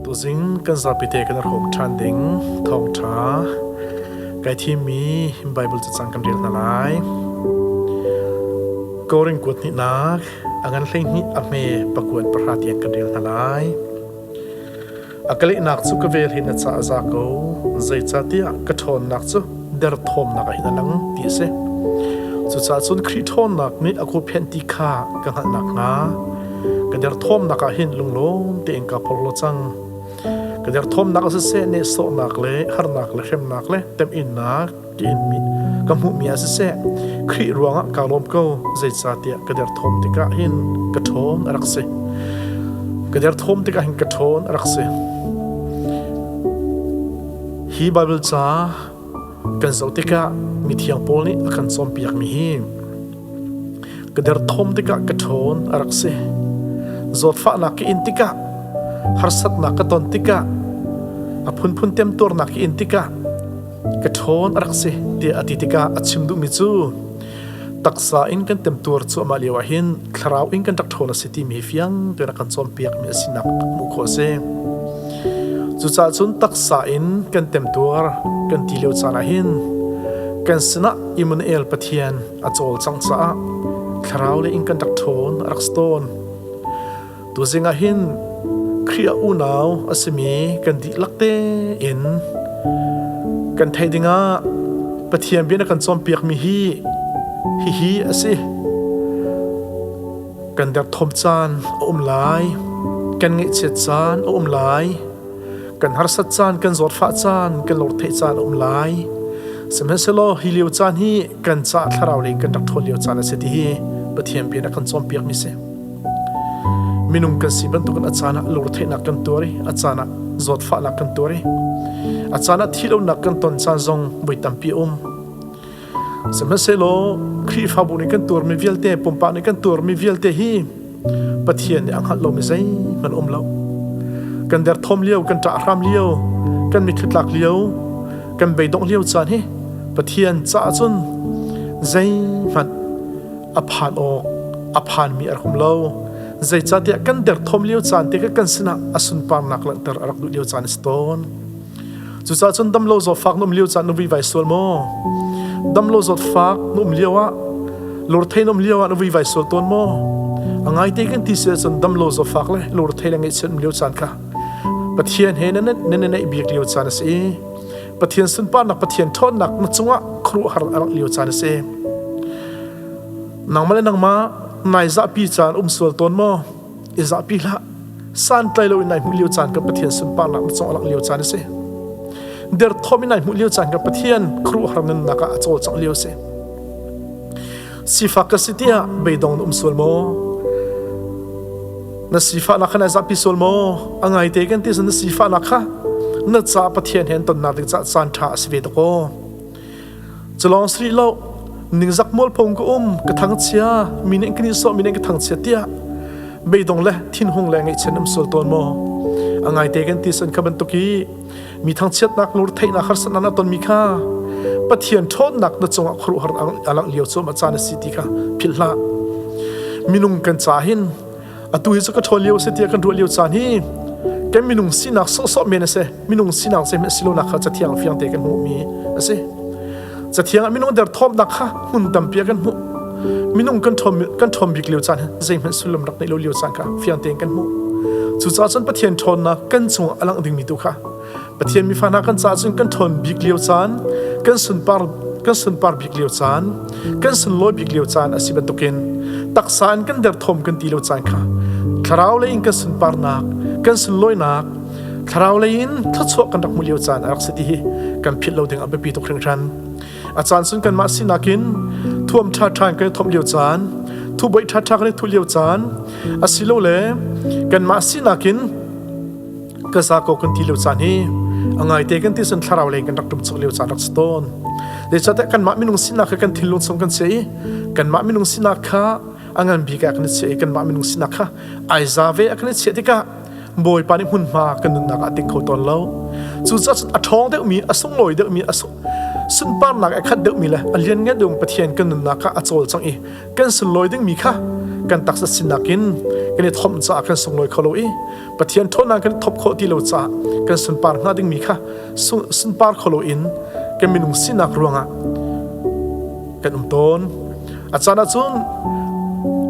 Tuzing kan zapite kan hrawm ṭhan ding thawngṭha kai thimmi Bible cacang kan rel hna lai. Korin kuat hnihnak a ngan 12 a hme pakuan pahra tiang kan rel hna lai. A ka lehnak cu ka vel hin a ca a za ko, zeicahtiah ka ṭhawnnak cu derthawmnak ah hin a lang ti a si. Cucaah cun Khrih ṭhawnnak nih a khuaphenh ti kha ka hngalh nakhnga ka derthawmnak ah hin lunglawm tein kaa porhlaw cang. Ka derthawmnak ah siseh, nehsawhnak le harnak le hremnak le temhinnak ka inmi ka hmuhmi ah siseh, Khrih ruangah kaa lawm ko, zeicahtiah ka derthawm tikah hin ka ṭhawn a rak si. Ka derthawm tikah hin ka ṭhawn a rak si. Hi Baibal ca kan zoh tikah mithiang Paul nih a kan cawnpiakmi hi ka derthawm tikah ka ṭhawn a rak si. Zawtfahnak ka in tikah, harsatnak ka ton tikah, a phunphun temtuarnak ka in tikah ka ṭhawn a rak si tiah a ti tikah a chim duhmi cu taksa in kan temtuar cuahmah lio ah hin thlarau in kan rak ṭhawn a si timi hi fiang tein a kan cawnpiakmi a sinak hmuh khawh a si. Cucaah cun taksa in kan temtuar kan ti lio caan ah hin kan sinah Immanuel Pathian a cawlcangh caah thlarau lei in kan rak ṭhawn a rak si tawn. Tuzing ah hin Khrih a unau a simi kan dihlak tein kan theih dingah Pathian bia na kan cawnpiakmi hi hihi a si. Kan derthawm caan a um lai, kan ngaihchiat caan a um lai, kan harsat caan, kan zawtfah caan, kan lawrtheih caan a um lai. Sihmanhsehlaw hi lio caan hi kan caah thlarau lei kan rak ṭhawn lio caan a si ti hi Pathian bia na kan cawnpiakmi si. Minung kan si bantukin a caan ah lungretheihnak kan tuar i a caan ah zawtfahnak kan tuar i a caan ah thihlonak kan ton caan zong voi tampi a um. Sihmanhsehlaw Khrihfabu nih kan tuarmi vialte, pumpak nih kan tuarmi vialte hi Pathian nih a hngalh lomi zeihmanh um lo. Kan derthawm lio, kan ṭah hram lio, kan mitthli tlak lio, kan beidongh lio caan hi Pathian caah cun zeihmanh a phan awk a phanmi a rak um lo. Zeicahtiah kan derthawm lio caan te kha kan sinah a sunparnak langhter a rak duh lio caan a si tawn. Cucaah cun damlo zawtfak na um lio caan na vuivai sual maw? Damlo zawtfak na um lio ah lurthei na um lio ah na vuivai sual tawn maw? A ngaite kan ti si ahcun damlo zawtfak le lurthei le ngaihchiat um lio caan kha Pathian he na na neih bik lio caan a si i Pathian sunparnak Pathian ṭhawnnak na cungah khuaruahhar a langh lio caan a si. Nangmah le nangmah nai zahpi caan um sual tawn maw? I zahpi hlah. Santlai loin nai hmuh lio caan ka Pathian sunparnak na cung a langh lio caan a si. Derthawm in nai hmuh lio caan ka Pathian khuaruahhar nunnak ah a cawlcangh lio a si. Sifak ka si tiah beidong na um sual maw? Na sifahnak kha nai zahpi sual maw? A ngaite kan ti na sifahnak kha na ca Pathian he an tonnak ding caah caan ṭha a si ve tuk aw. Culawng si rih lo, ningzak mualpho ka um, ka thangchia, mi nih kan i sawh, mi nih ka thangchia tiah beidong le thinhung le ngaihchiat um sual tawn maw? A ngaite kan ti san kha bantuk i mi thangchiatnak lur theihnak harsatnak na tonmi kha Pathian ṭhawnnak na cungah khuaruahhar a langh lio cu ma caan a si ti kha philh hlah. Minung kan ca hin atu hi cu ka ṭhawn lio a si tiah kan ruah lio caan hi kan minung sinak sawhsawh men a si. Minung sinak zeihmanh si lonak kha cathiang fiang te kan hmuhmi a si. Cathiang ah minung derthawmnak kha hmun tampi ah kan hmuh. Minung kan ṭhawn kan ṭhawn bik lio caan hi zeihmanh sullam rak neih lo lio caan kha fiang tein kan hmuh. Cucaah cun Pathian ṭhawnnak kan cungah a langh dingmi tu kha Pathian mifa hna kan caah cun kan ṭhawn bik lio caan, kan sunpar kan sunpar bik lio caan, kan sunlawi bik lio caan a si bantukin taksa in kan derthawm kan ti lo caan kha thlarau lei in kan sunparnak, kan sunlawinak, thlarau lei in thluachuah kan rak hmuh lio caan a rak si ti hi kan philh lo ding a biapi tuk hringhran. A caan sun kanmah sinak in thuam ṭhaṭha in kan i thomh lio caan, thuboih ṭhaṭha kan i thuh lio caan, asilole kanmah sinak in ka za ko kan ti lio caan hi a ngaite kan ti sun thlarau lei kan rak ṭum chuk lio caan rak si tawn. Zeicahtiah kanmah minung sinak kha kan thinlung chung kan chia i kanmah minung sinak kha a ngan bik ah kan i chiah i kanmah minung sinak kha ai za ve ah kan i chiah tikah Bawipa nih hmunhma kan nunnak ah ting kho tawn lo. Cucaah cun a ṭhawng deuhmi, a sunglawi deuhmi, a sunparnak a khat deuhmi le a lianngan deuhmi Pathian kan nunnak kha a cawlcangh i kan sunlawi dingmi kha kan taksa sinak in kan i thomh caah kan sunglawi kho lo i Pathian ṭhawnnak kan thop khawh ti lo caah kan sunpar hnga dingmi kha sunpar kho loin kan minung sinak ruangah kan um tawn. A caan ahcun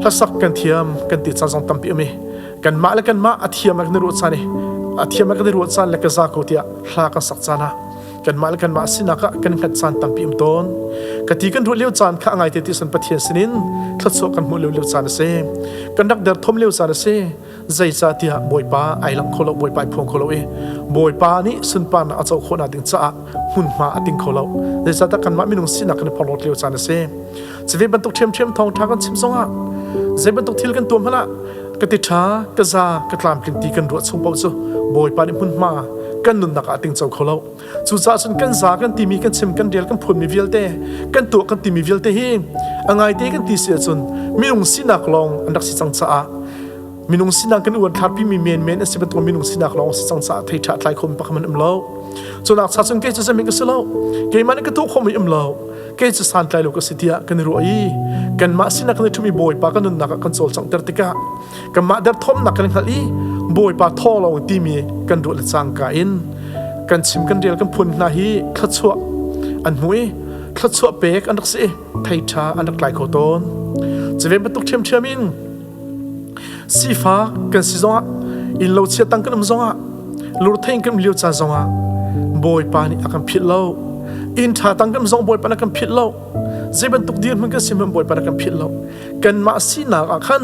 hlasak kan thiam kan ti caan zong tampi um i kanmah le kanmah a thiam kan i ruah caan i a thiam kan i ruah caan le ka za ko tiah hla kan sak caan ah kanmah le kanmah sinak ah kan hngat caan tampi um tawn. Ka ti kan ruah lio caan kha a ngai te ti san Pathian sinin thluachuah kan hmuh lio lio caan a si. Kan rak derthawm lio caan a si. Zeicahtiah Bawipa ai langh kho lo, Bawipa ai phuang kho lo i Bawipa nih sunparnak a co khawhnak ding caah hmunhma a ting kho lo. Zeicahtiah kanmah minung sinak kan i phorhlawt lio caan a si. Cuve bantuk ṭhiamṭhiam thawngṭha kan chim zongah zei bantuk thil kan tuah hmanh ah ka ti ṭha, ka za, ka tlamtling ti kan ruah chung paoh cu Bawipa nih hmunhma kan nunnak ah a tingco kho lo. Cucaah cun kan za kan timi kan chim kan rel kan phunmi vialte kan tuah kan timi vialte hi a ngaite kan ti si ahcun minung sinak lawng an rak si cang caah minung sinak kan uan thlapimi mi menmen a si bantuk minung sinak lawng si cang caah thei ṭha tlai khomi pakhat man um lo. Cunak cha cun kei cu zeihmanh ka si lo. Keimah nih ka tuah khawhmi um lo. Kei cu santlai lo ka si tiah kan i ruah i kanmah sinak kan i ṭhumi Bawipa kan nunnak ah kan cawlcanghter tikah kanmah derthawmnak kan hngalh i Bawipa thaw lawng timi kan ruah le cangka in kan chim kan rel kan phun hna hi thluachuah an hmu i thluachuah pek an rak si i thei ṭha an rak tlai kho tawn. Cuve bantuk ṭhiamṭhiam in sifak kan si zongah inn lo chia tang kan um zongah lurthei kan um lio caan zongah Bawipa nih a kan philh lo. Inn ṭha tang kan um zong Bawipa nih a kan philh lo. Zei bantuk dirhmun kan si hmanh Bawipa nih a kan philh lo. Kanmah sinak ah khan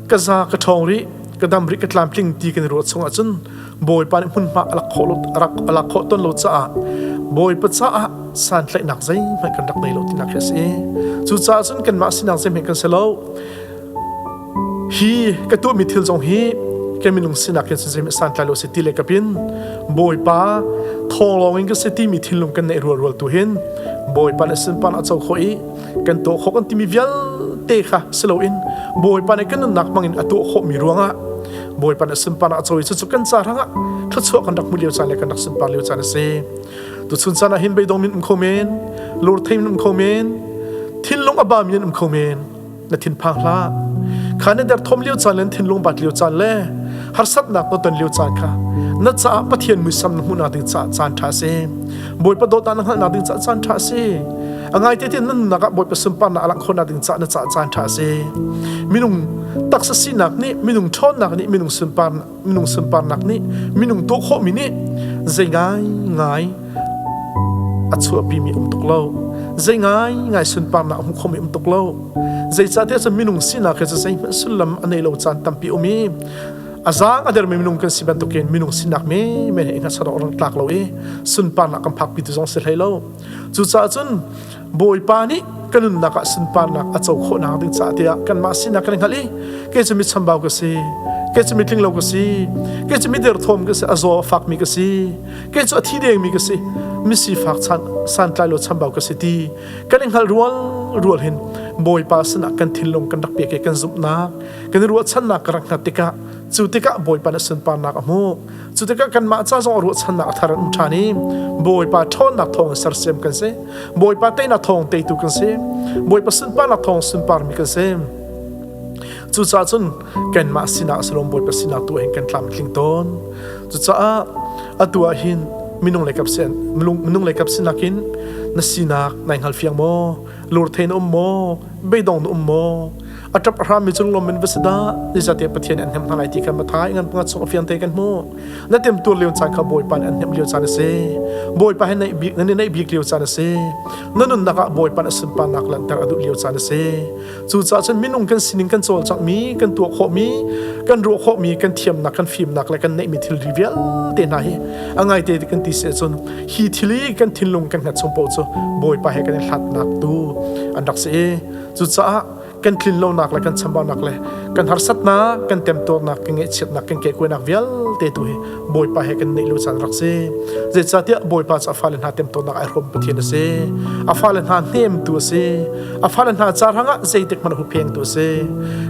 ka za ka ṭhawng rih ka dam rih ka tlamtling ti kan i ruah chung ahcun Bawipa nih hmunhma a lak khawh rak a lak khawh tawn lo caah Bawipa caah santlaihnak zeihmanh kan rak nei lo tinak hi a si. Cucaah cun kanmah sinak zeihmanh kan si lo. Hi ka tuahmi thil zong hi kan minung sinak hin zeihmanh santlai lo si ti le kapin Bawipa thawng lawng in ka si timi thinlung kan neih rualrual tu hin Bawipa nih sunparnak a co khawh i kan tuah khawh kan timi vialte kha si loin Bawipa nih kan nunnak hmangin a tuah khawhmi ruangah Bawipa nih sunparnak a co i cucu kan ca hrangah thluachuah kan rak hmuh lio caan le kan rak sunpar lio caan a si. Tuchun caan ah hin beidong min um kho men, lurthei min um kho men, thinlung a ba min um kho men, na thinphang hlah. Kha na derthawm lio caan le thinlung bat lio caan le harsatnak na ton lio caan kha na caah Pathian muisam na hmuhnak ding caah caan ṭha a si. Bawipa dawtnak na hngalhnak ding caah caan ṭha a si. A ngaite te na nunnak ah Bawipa sunparnak a langh khawhnak ding caah na caah caan ṭha a si. Minung taksa sinak nih, minung ṭhawnnak nih, minung sunpar minung sunparnak nih, minung tuah khawhmi nih zei ngai ngai a chuahpimi um tuk lo. Zei ngai ngai sunparnak a hmuh khomi um tuk lo. Zeicahtiah cun minung sinak hi cu zeihmanh sullam a nei lo caan tampi um i a zaang a dermi minung kan si bantukin minung sinak menmen he hngatchan awk rak tlak lo i sunparnak kan phakpi tu zong si hlei lo. Cucaah cun Bawipa nih ka nunnak ah sunparnak a co khawhnak ding caah tiah kanmah sinak kan hngalh i kei cu mi chambau ka si, kei cu mi tlinglo ka si, kei cu mi derthawm ka si, a zaw a fakmi ka si, kei cu a thi dengmi ka si, mi sifak santlai lo chambau ka si ti kan i hngalh rual rual hin Bawipa sinah kan thinlung kan rak pek i kan zumhnak kan i ruahchannak ka rak hngat tikah cu tikah Bawipa nih sunparnak a hmuh. Cu tikah kanmah ca zong ruahchannak a thar an um ṭhan i Bawipa ṭhawnnak thawng in sersiam kan si. Bawipa teinak thawng teitu kan si. Bawipa sunparnak thawng sunparmi kan si. Cucaah cun kanmah sinak a si lo Bawipa sinak tu hin kan tlamtling tawn. Cucaah atu ah hin minung lei kap sin minung lei kap sinak in na sinak nai hngal fiang maw? Lurthei na um maw? Beidong na um maw? A ṭap a hrammi cung lawm in va si dah zeicahtiah Pathian nih an hnemh hna lai ti kha Matthai ngan panga chung a fiang te kan hmuh. Na temtuar lio caan kha Bawipa nih an hnemh lio caan a si. Bawipa he naih bik nan i naih bik lio caan a si. Na nunnak ah Bawipa nih a sunparnak langhter a duh lio caan a si. Cucaah cun minung kan sining kan cawlcanghmi, kan tuah khawhmi, kan ruah khawhmi, kan thiamnak, kan fimnak le kan neihmi thilri vialte hna hi a ngaite ti kan ti si ahcun hi thil i kan thinlung kan hngat chung paoh cu Bawipa he kan i hlatnak tu an rak si i cucaah kan tlinlonak le kan chambaunak le kan harsatnak kan temtuarnak kan ngaihchiatnak kan kehkuainak vialte tu hi Bawipa he kan neih lo caan rak si. Zeicahtiah Bawipa cu a fale hna temtuarnak ai hrawm Pathian a si. A fale hna hnemtu a si. A fale hna ca hrangah zeitik hmanh huphengtu a si.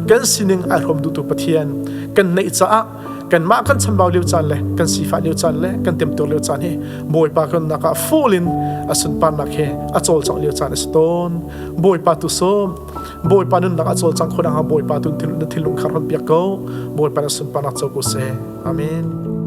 Kan sining ai hrawm duhtu Pathian kan neih caah kanmah kan chambau lio caan le kan sifah lio caan le kan temtuar lio caan hi Bawipa kan nak ah full in a sunparnak he a cawlcangh lio caan a si tawn. Bawipa tu sawm. Bawipa nunnak a cawlcang khawh nakhnga Bawipa tu na thinlung kha ron piak ko. Bawipa na sunparnak co ko seh. Amen.